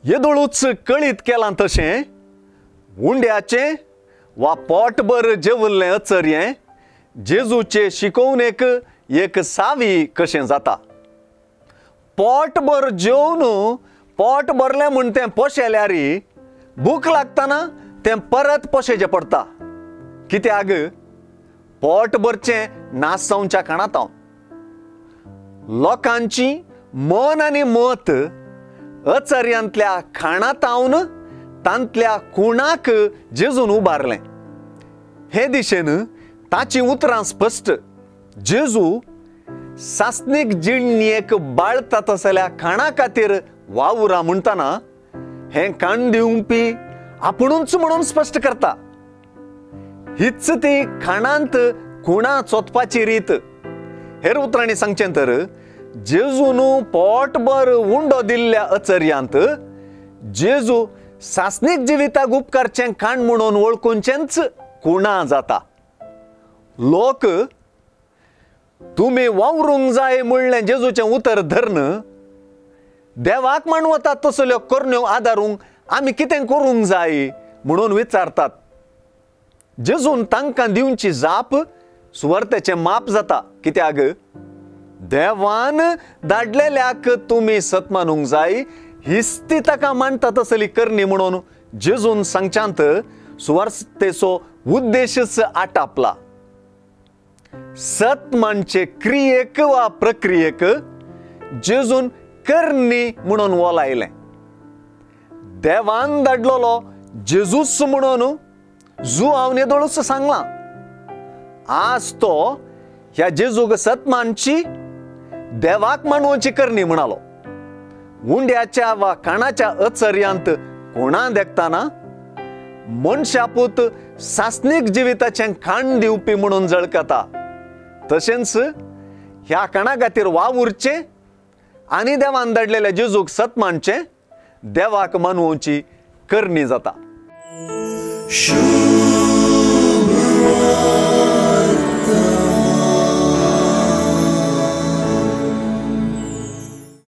येदोळूच कळीत केलां तशें उंड्याचें वा पोटभर जेवल्लें अचर्यें जेजूचे शिकोवणेक एक सावी कशें जाता। पोटभर जेवन पोट भरलें म्हूण तें पोशेल्यार भूक लागतना तें परत पोशेचें पडटा। कित्याक पोट भरचें नासवच्या खाणांत लोकांची मन आनी मत अचर्यांतल्या खाणांत तांतल्या खुणाक जेजून उबारलें। हे दिशेन ताचीं उतरां स्पश्ट। जेजू सासणीक जिणेक बाळता तसल्या खाणा खातीर वावुरा म्हणटना हें काण दिवपी आपुणूच म्हणून स्पश्ट करता। हीच ती खाणांत खुणा चोदपाची रीत। हेर उतरांनी सांगचें तर जेजून पोटभर उंडो दिल्ल्या अचर्यांत जेजू सासणीक जिविताक उपकारचें खाण म्हणून वळखुचेंच खुणा जाता। लोक तुमी वावरूंक जाय म्हणलें जेजूचें उतर धरून देवाक मानवतात तसल्यो करण्यो आदारूंक आमी कितें करूंक जाय म्हणून विचारतात। जेजून तांकां दिवची जाप सुवार्थेचें माप जाता। कित्याक देवान धाडलेल्याक तुमी सत मानूंक जाय हीच ती ताका मानता तसली करणी म्हणून जेजून सांगच्यांत सुवार्थेचो उद्देशच आटापला। सत मानचे क्रियेक वा प्रक्रियेक जेजून करणी म्हणून वोलायलें। देवान धाडलेलो जेजूच म्हणून जुआंव येदोळूच सांगलां। आज तो ह्या जेजूक सत मानची देवाक मानवची करणी म्हणालो। उंड्याच्या वा खाणाच्या अचर्यांत कोणा देखताना मनशापूत सासणीक जिविताचें खाण दिवपी म्हणून झळकता। तशेंच ह्या खाणा खातीर वावुरचें आनी देवान धाडलेल्या जेजूक सत मानचें देवाक मानवची करणी जाता।